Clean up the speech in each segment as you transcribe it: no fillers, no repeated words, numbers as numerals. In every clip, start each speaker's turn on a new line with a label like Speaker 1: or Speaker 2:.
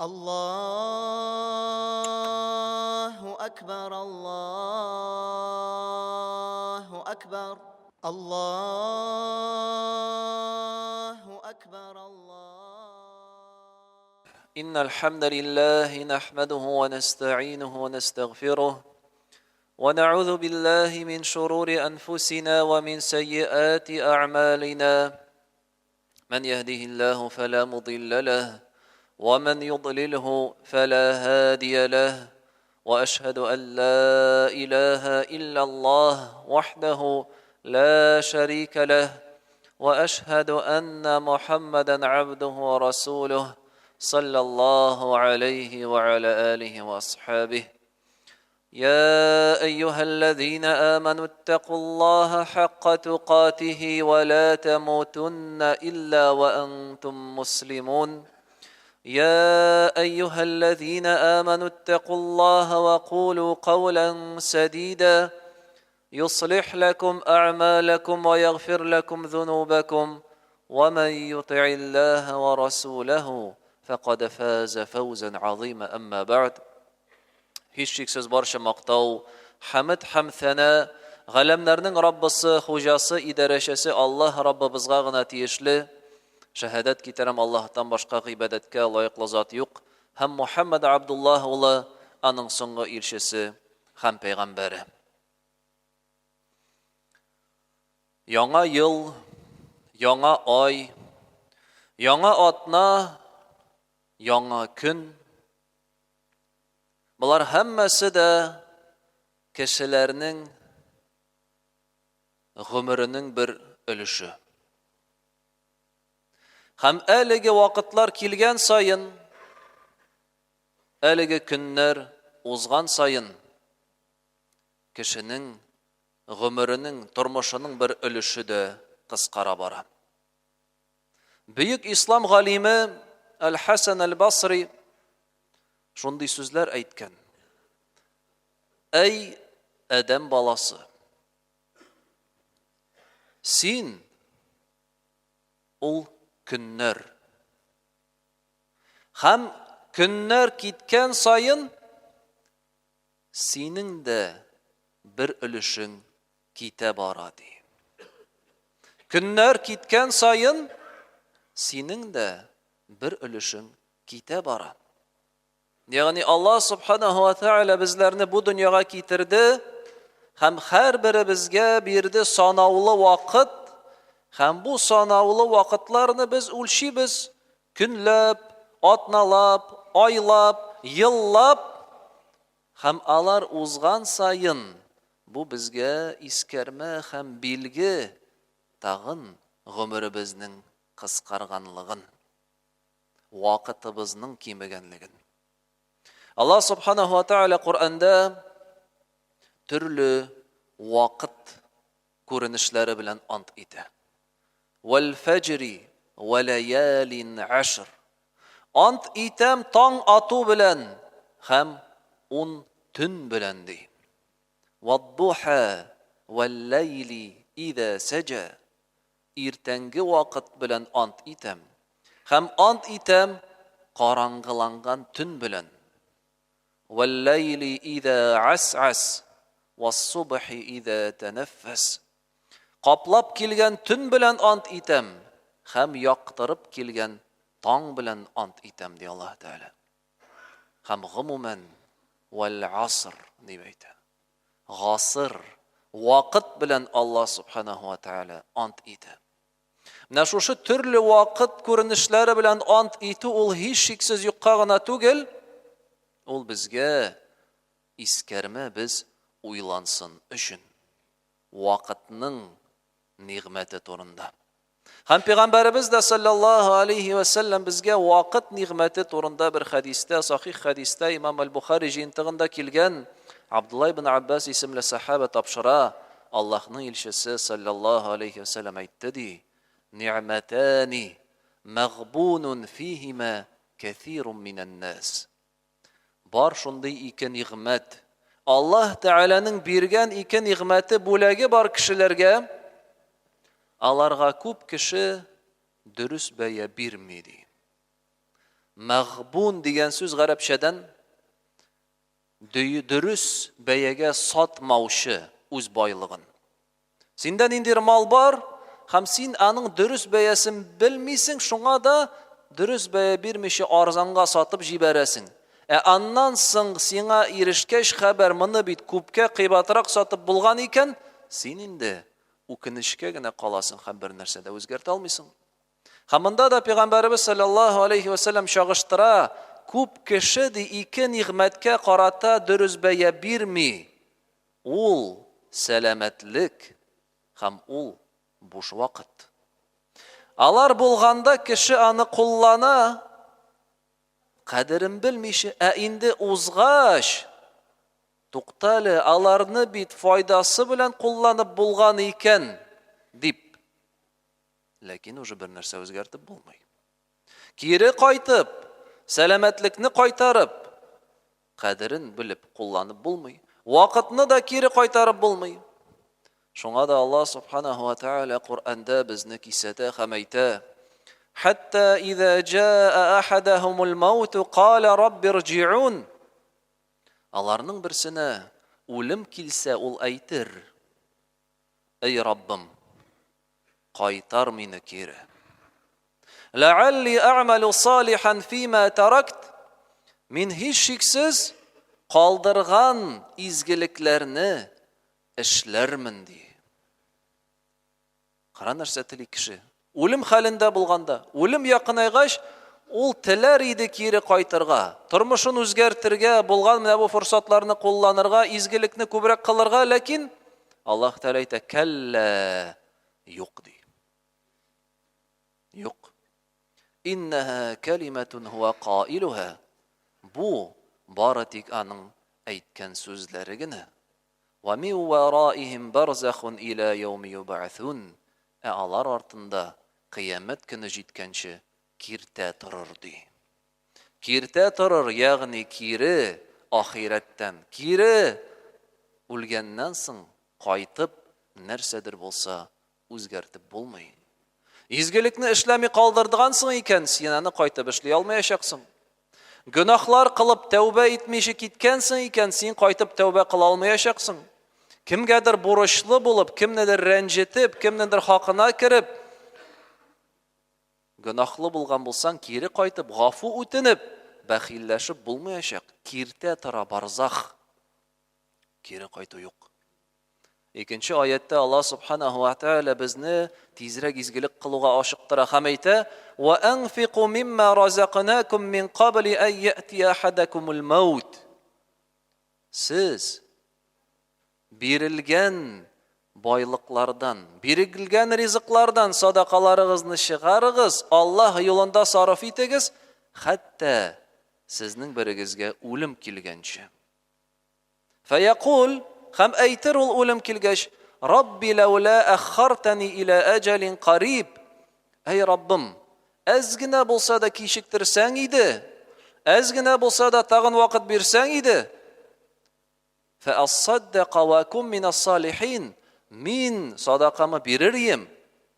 Speaker 1: Allahu akbar, Allahu akbar, Allahu akbar, Allah.
Speaker 2: إن الحمد لله نحمده ونستعينه ونستغفره ونعوذ بالله من شرور أنفسنا ومن سيئات أعمالنا من يهده الله فلا مضل له ومن يضلله فلا هادي له واشهد ان لا اله الا الله وحده لا شريك له واشهد ان محمدا عبده ورسوله صلى الله عليه وعلى اله واصحابه يا ايها الذين امنوا اتقوا الله حق تقاته ولا تموتن الا وانتم مسلمون يا ايها الذين امنوا اتقوا الله وقولوا قولا سديدا يصلح لكم اعمالكم ويغفر لكم ذنوبكم ومن يطع الله ورسوله فقد فاز فوزا عظيما اما بعد Һичшиксез барча мактау, хәмед һәм сәна галәмнәрнең Раббысы, хуҗасы, идарәчесе Аллаһ Раббыбызга гына тиешле. Шәһадәт китерәм, Аллаһтан башка гыйбадәткә лаеклы зат юк һәм Мухәммәд Абдуллаһ улы аның соңгы илчесе һәм пәйгамбәре. Яңа ел, яңа ай, яңа атна, яңа көн. Болар һәммәсе дә кешеләрнең гомеренең бер өлеше. Һәм әлеге вакытлар килгән саен, әлеге көннәр узган саен кешенең гомеренең, тормышының бер өлеше дә кыскара бара. Бөек ислам галиме Әл-Хәсән Әл-Басри шундый сүзләр әйткән. Әй, адәм баласы! Син ул көннәр. Һәм көннәр киткән саен синең дә бер өлешең китә бара, ди. Көннәр киткән саен синең дә бер өлешең китә бара. Ягъни Аллаһ субханаһу ва тааля безләрне бу дөньяга китерде һәм һәрберебезгә бирде санаулы вакыт, һәм бу санаулы вакытларны без үлчибез көнләп, атналап, айлап, еллап, Һәм алар узган саен, бу безгә искәрмә һәм билге, тагын гомеребезнең кыскарганлыгын, вакытыбызның кимегәнлеген. Аллаһ Субханаһу ва Тааля Коръәндә төрле вакыт күренешләре белән ант итә. Вәл фәҗри вә ләялин ашр. Ант итәм таң ату белән һәм ун төн белән, ди. Ваддуха вәл ләйли иза сәҗә. Иртәнге вакыт белән ант итәм һәм ант итәм караңгыланган төн белән. Вәл ләйли иза асас вассубхи иза тәнәффәс. Каплап килгән төн белән ант итәм һәм яктырып килгән таң белән ант итәм, ди Аллаһ Тәгалә. Һәм гомумән, вәл аср дип әйтә. Гасыр, вакыт белән Аллаһ Субханаһу ва Тәгалә ант итә. Менә шушы төрле вакыт күренешләре белән ант итү ул һичшиксез юкка гына түгел, ул безгә искәрмә, без уйлансын өчен. Вакытның нигъмәте турында. Һәм пәйгамбәребез дә саллаллаһу алейхи ва сәлләм безгә вакыт нигъмәте турында бер хәдистә, сахих хәдистә Имам Аль-Бухари җыентыгында килгән Абдулла ибн Аббас исемле сахаба тапшыра, Аллаһның илчесе саллаллаһу алейхи ва сәлләм әйтте ди: "Ни'мәтани мәгъбунун фиһима кәсирун минән нас." Бар шундый ике нигъмәт. Аллаһ Тәгаләнең биргән ике нигъмәте, бүләге бар кешеләргә. Аларга күп кеше дөрес бәя бирми ди. Мәгъбун дигән сүз гарәпчәдән дөрес бәягә сатмаучы үз байлыгын. Синдә ниндидер мал бар, һәм син аның дөрес бәясен белмисең, шуңа да дөрес бәя бирмичә арзанга сатып җибәрәсең. Ә аннан соң сиңа ирешкәч хәбәр, моны бит күпкә кыйбатрак сатып булган икән, син инде үкенечкә генә каласың һәм бер нәрсә дә үзгәртә алмыйсың. Һәм монда да пәйгамбәребез саллаллаһу алейхи ва сәлләм чагыштыра, күп кеше ди ике нигъмәткә карата дөрес бәя бирми. Ул сәламәтлек һәм ул буш вакыт. Алар булганда кеше аны куллана, кадерен белмичә, ә инде узгач, туктале, аларны бит файдасы белән кулланып булган икән, дип. Ләкин уже бер нәрсә үзгәртеп булмый. Кире кайтып, сәламәтлекне кайтарып, кадерен белеп кулланып булмый. Вакытны да кире кайтарып булмый. Шуңа да Аллаһ субханаху ва тааля Коръәндә безне кисәтә һәм әйтә: Хәтта иза җаа ахадахумул маут кала раббирҗиун. Аларның берсенә үлем килсә, ул әйтер: Әй Раббым, кайтар мине кире. Ләалли әгъмәлү салихан фима таракт. Мин һичшиксез калдырган изгелекләрне эшләрмен, ди. Кара нәрсә тели кеше. Үлем хәлендә булганда, үлем якынайгач, ул теләр иде кире кайтырга, тормышын үзгәртергә, булган менә бу форсатларны кулланырга, изгелекне күбрәк кылырга, ләкин Аллаһ Тәгалә әйтә, кәллә, юк ди. Юк. Иннаһа калиматун хуа каилуха. Бу бары тик аның әйткән сүзләре генә. Ва мин вараихим барзахун иля яуми юбгасун. Ә алар артында кыямәт көне җиткәнче киртә торыр, ди. Киртә торыр, ягъни кире ахирәттән, кире үлгәннән соң кайтып нәрсәдер булса үзгәртеп булмый. Изгелекне эшләми калдырдыгансың икән, син аны кайтып эшли алмаячаксың. Гөнаһлар кылып тәүбә итмичә киткәнсең икән, син кайтып тәүбә кыла алмаячаксың. Кемгәдер бурычлы булып, кемнедер рәнҗетеп, кемнедер хакына кереп, гөнаһлы булган булсаң, кире кайтып, гафу үтенеп, бәхилләшеп булмаячак. Киртә тора барзах. Кире кайту юк. Икенче аятта Аллаһ субханаху ва тааля безне тизрәк изгелек кылуга ашыктыра һәм әйтә: "Ва анфику мимма разакнакум мин кабли ан яти ахадакумул маут". Сез бирелгән байлыклардан, бирелгән ризыклардан садакаларыгызны чыгарыгыз, Аллаһ юлында сарыф итегез, хәтта сезнең берегезгә үлем килгәнче. Фәякул, һәм әйтер ул үлем килгәч, Рабби ләүлә әххартәни илә әҗәлин кариб. Әй Раббым, әз генә булса да кичектерсәң иде, әз генә булса да тагын вакыт бирсәң иде. Фәассаддака ва кум минас салихин. Мин садакамы бирер идем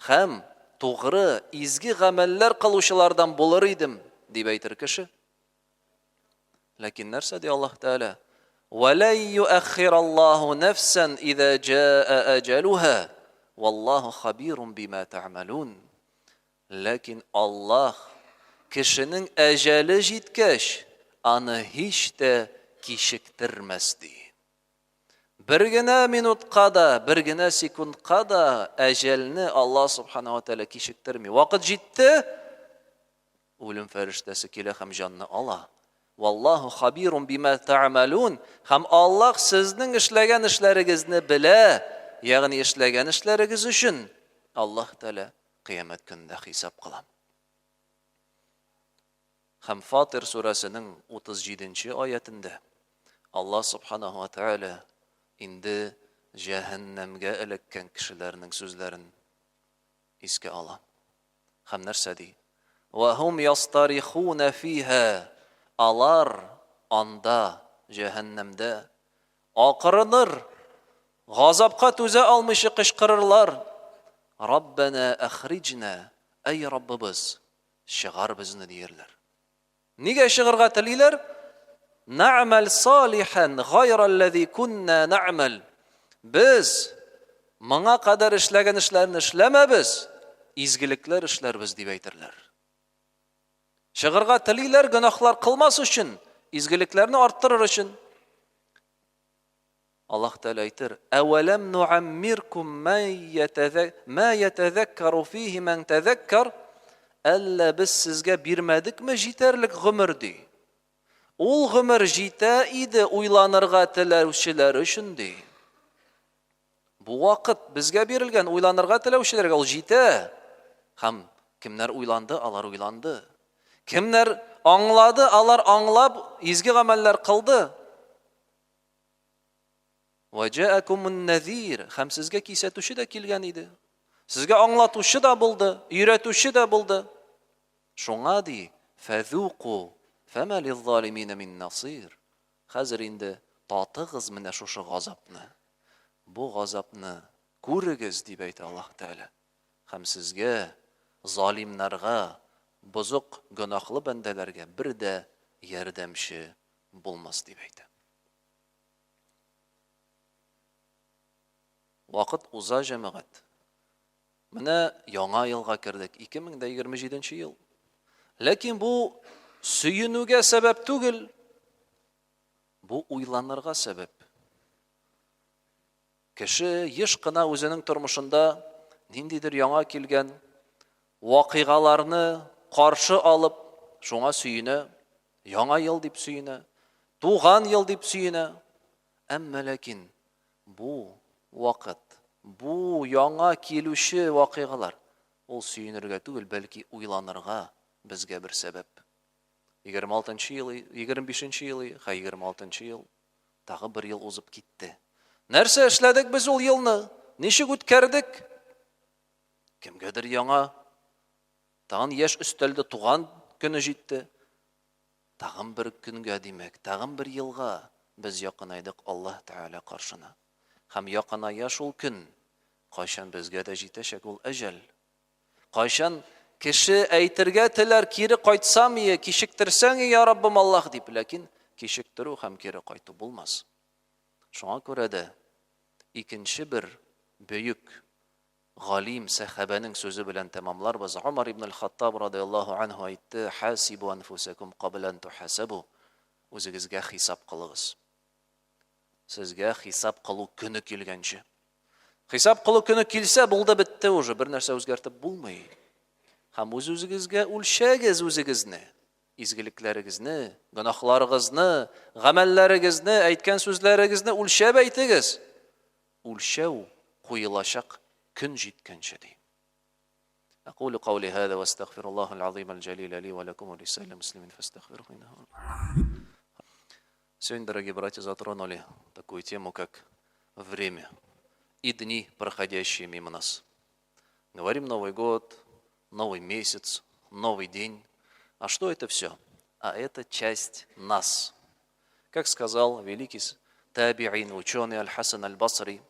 Speaker 2: һәм тугры, изге гамәлләр кылучылардан булыр идем, дип әйтер кеше. Ләкин нәрсә ди Аллаһ Тәгалә? Вәлән юәххираллаһу нәфсән иза җаа әҗәлүһа, валлаһу хабирун бима тәгъмәлун. Ләкин Аллаһ кешенең әҗәле җиткәч, аны һич тә кичектермәс ди. Бер генә минутка да, бер генә секундка да әҗәлне Аллаһ субхана ва тәгалә кичектерми. Вакыт җитте, Үлем фәрештәсе килә һәм җанны ала. Валлаһу хабирун бима та'малун. Һәм Аллаһ сезнең эшләгән эшләрегезне белә, ягъни эшләгән эшләрегез өчен Аллаһ Тәгалә кыямәт көнендә хисап кыла. Һәм Фатир сүрәсенең 37 нче аятендә Аллаһ субханаһу ва тәгалә инде җәһәннәмгә эләккән кешеләрнең сүзләрен искә ала. Һәм нәрсә ди? Вә һум ястарихуна фиһа, алар анда, җәһәннәмдә, акырыныр, газапка түзә алмыйча кычкырырлар, Раббәнә әхриҗнә, әй Раббыбыз, чыгар безне, диерләр. Нигә чыгырга телиләр? Нә'мәл салихан гайраллази кунна нә'мәл. Без моңа кадәр эшләгән эшләрне эшләмәбез, изгелекләр эшләрбез дип әйтерләр. Чыгырга телиләр гөнаһлар кылмас өчен, изгелекләрне арттырыр өчен. Аллаһ Тәгалә әйтер: "Әвәләм нуаммиркум ма ятазаккару фихи ман тазаккар?" Әллә без сезгә бирмәдекме җитәрлек гомер ди. Ул гомер җитә иде уйланырга теләүчеләр өчен ди. Бу вакыт безгә бирелгән уйланырга теләүчеләргә ул җитә. Һәм кемнәр уйланды, алар уйланды. Кемнәр аңлады, алар аңлап изге гамәлләр кылды. Вәҗәәкумун нәзир, һәм сезгә кисәтүче дә килгән иде. Сезгә аңлатучы да булды, өйрәтүче дә булды. Шуңа ди, фәзуку фәмә лиззалимина мин насир. Хәзер инде татыгыз менә шушы газапны. Бу газапны күрегез, дип әйтә Аллаһ Тәгалә. Һәм сезгә, залимнарга, бозык, гөнаһлы бәндәләргә бер дә ярдәмче булмас, дип әйтә. Вакыт уза, җәмәгать. Менә яңа елга кердек, 2027 ел. Ләкин бу сөенүгә сәбәп түгел, бу уйланырга сәбәп. Кеше еш кына үзенең тормышында ниндидер яңа килгән вакыйгаларны каршы алып, шуңа сөенә, яңа ел дип сөенә, туган ел дип сөенә. Әмма ләкин бу вакыт, бу яңа килүче вакыйгалар, ул сөенергә түгел, бәлки уйланырга безгә бер сәбәп. 26 ел, 25 ел, ха 26 ел. Тагы бер ел узып китте. Нәрсә эшләдек без ул елны? Ничек үткәрдек? Кемгәдер яңа тагын яшь өстәлде, туган көне җитте. Тагын бер көнгә, димәк, тагын бер елга без якынайдык Аллаһ Тәгалә каршына. Һәм якыная шул көн, кайчан безгә дә җитәчәк ул әҗәл. Кайчан кеше әйтергә теләр, кире кайтсам ие, кичектерсәң я Раббым Аллаһ дип, ләкин кичектерү һәм кире кайту булмас. Шуңа күрә дә икенче бер бөек галим сәхабәнең сүзе белән тәмамларбыз. Умар ибн аль-Хаттаб радияллаһу анһу әйтте: "Хасибу анфусакум кабла ан тухасабу." Үзегезгә хисап кылыгыз. Сезгә хисап кылу көне килгәнче. Хисап кылу көне килсә, булды, бетте уже, бер нәрсә үзгәртеп булмый. Һәм үз-үзегезгә үлчәгез үзегезне, изгелекләрегезне, гөнаһларыгызны, гамәлләрегезне, әйткән сүзләрегезне үлчәп әйтегез. Үлчәү куелачак көн җиткәнче, ди. أقول قولي هذا واستغفر الله العظيم الجليل لي ولكم ولسائر المسلمين فاستغفروه إنه Сегодня, дорогие братья, затронули такую тему, как время и дни, проходящие мимо нас. Говорим Новый год, новый месяц, новый день. А что это все? А это часть нас. Как сказал великий табиин, ученый Аль-Хасан Аль-Басри,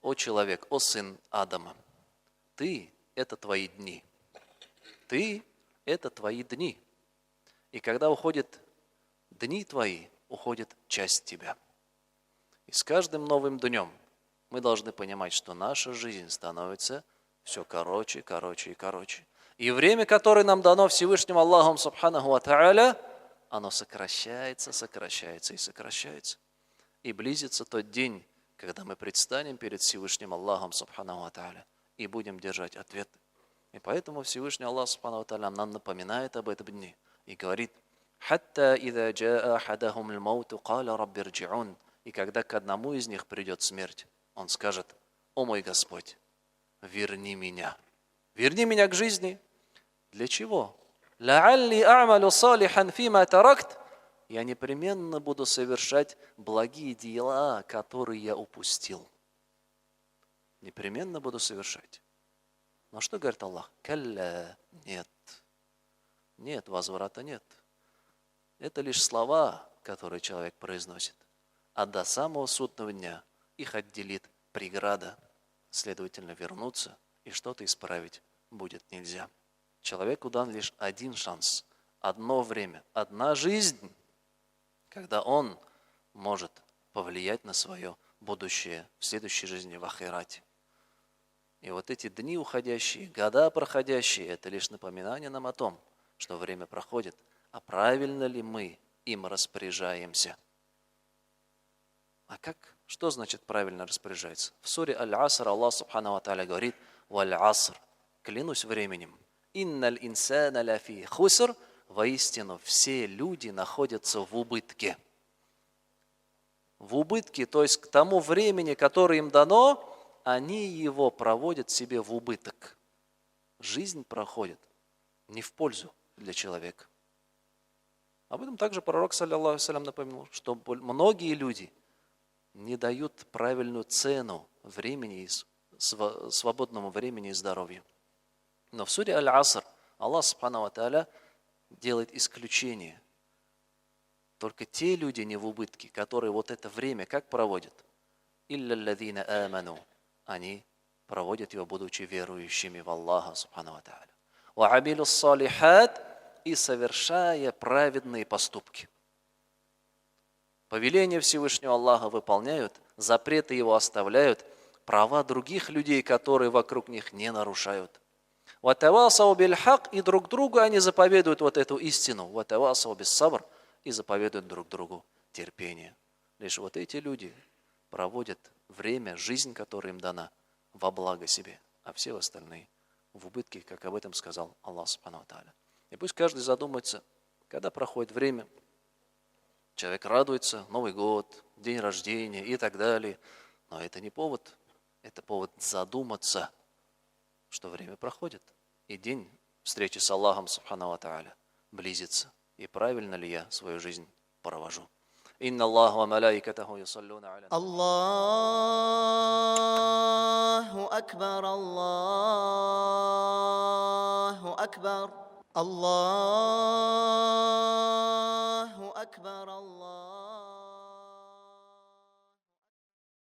Speaker 2: «О человек, о сын Адама, ты – это твои дни. Ты – это твои дни. И когда уходят дни твои, уходит часть тебя. И с каждым новым днем мы должны понимать, что наша жизнь становится все короче, короче и короче. И время, которое нам дано Всевышним Аллахом Субханаху Ва Тааля, оно сокращается, сокращается и сокращается. И близится тот день, когда мы предстанем перед Всевышним Аллахом Субханаху Ва Тааля и будем держать ответ. И поэтому Всевышний Аллах Субханаху Ва Тааля нам напоминает об этом дне и говорит: «Хатта иза джаа ахадахум аль-мауту каля рабби рджиун». И когда к одному из них придет смерть, он скажет: «О мой Господь, верни меня. Верни меня к жизни». Для чего? «Лаалли а'малю салихан фима таракт». Я непременно буду совершать благие дела, которые я упустил. Непременно буду совершать. Но что говорит Аллах? Калля, нет. Нет, возврата нет. Это лишь слова, которые человек произносит. А до самого судного дня их отделит преграда. Следовательно, вернуться и что-то исправить будет нельзя. Человеку дан лишь один шанс. Одно время, одна жизнь, когда он может повлиять на свое будущее в следующей жизни, в ахирате. И вот эти дни уходящие, года проходящие, это лишь напоминание нам о том, что время проходит, а правильно ли мы им распоряжаемся? А как? Что значит правильно распоряжаться? В суре Аль-Аср Аллах سبحانه وتعالى говорит: «والعصر», клянусь временем, «إن الإنسان لفي خسر», воистину все люди находятся в убытке. В убытке, то есть к тому времени, которое им дано, они его проводят себе в убыток. Жизнь проходит не в пользу для человека. Об этом также пророк, صلى الله عليه وسلم, напомнил, что многие люди не дают правильную цену времени, свободному времени и здоровью. Но в суре Аль-Аср Аллах سبحانه وتعالى делает исключение. Только те люди не в убытке, которые вот это время как проводят? إلا الذين آمنوا. Они проводят его, будучи верующими в Аллаха سبحانه وتعالى. وعملوا الصالحات, и совершая праведные поступки. Повеления Всевышнего Аллаха выполняют, запреты его оставляют, права других людей, которые вокруг них, не нарушают. وتواصوا بالحق, и друг другу они заповедуют вот эту истину. وتواصوا بالصبر, и заповедуют друг другу терпение. Лишь вот эти люди проводят время, жизнь, которая им дана, во благо себе, а все остальные в убытке, как об этом сказал Аллах سبحانه وتعالى. И пусть каждый задумается, когда проходит время, человек радуется, Новый год, день рождения и так далее, но это не повод, это повод задуматься, что время проходит, и день встречи с Аллахом سبحانه وتعالى близится, и правильно ли я свою жизнь провожу. إن الله وملائكته يصلون على
Speaker 1: الله أكبر الله أكبر الله أكبر.